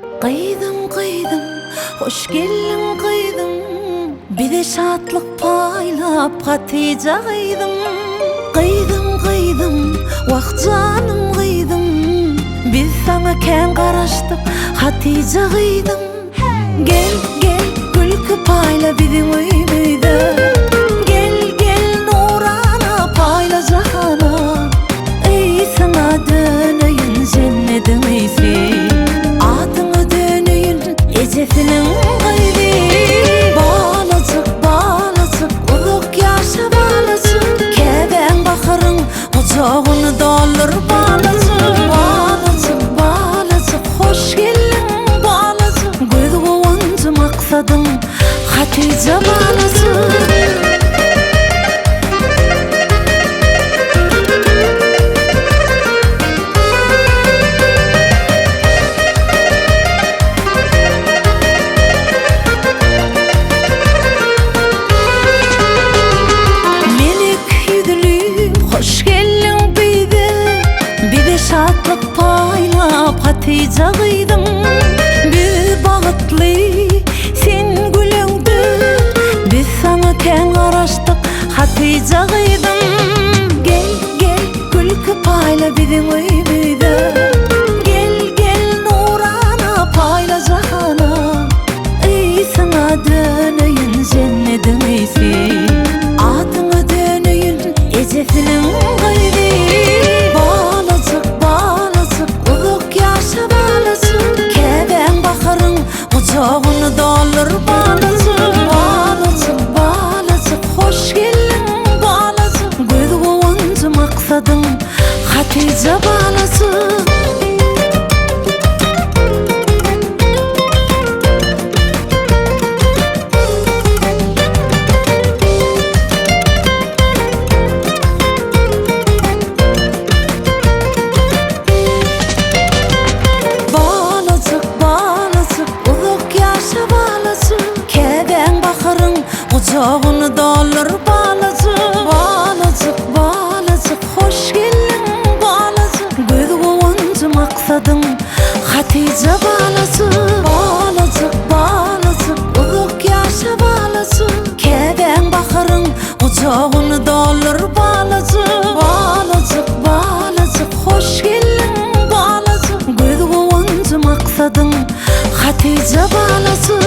Gyzym gyzym hoş geldiň gyzym Bize şatlyk paýlap Hatyja gyzym Gyzym gyzym wah janym gyzym Biz saňa kän garaşdyk Hatyja gyzym Gel gel gülki paýla biziň öýmüze Gel gel nurana paýla jahana Ysyňa döneýin jennediň ysy Adyňa döneýin ejesiniň gyzy Balajyk balajyk uzak ýaşa balajyk Käbäň baharyň gujagyny doldur balajyk Balajyk balajyk hoş geldiň balajyk Göz guwanjy maksadyň Hatyja balajyk. Melek ýüzli hoş geldiň bize Bize şatlyk paýlap Hatyja gyzym Biz bagtly sen güleňde Biz saňa kän garaşdyk Hatyja gyzym Gel gel gülki paýla biziň öýmüze Gel gel nurana paýla jahana Ysyňa döneýin jennediň ysy Adyňa döneýin ejesiniň gyzy Balajyk balajyk uzak ýaşa balajyk Käbäň baharyň gujagyny doldur balajyk Balajyk balajyk hoş geldiň balajyk Göz guwanjy maksadyň Hatyja balajyk. Balajyk, balajyk, uzak ýaşa balajyk, Käbäň baharyň gujagyny doldur balajyk. Balajyk, balajyk, hoş geldiň balajyk, Göz guwanjy maksadyň Hatyja balajyk. Balajyk, balajyk, uzak ýaşa balajyk, Käbäň baharyň Gujagyny doldur balajyk Balajyk, balajyk, hoş geldiň balajyk Göz guwanjy maksadyň Hatyja balajyk.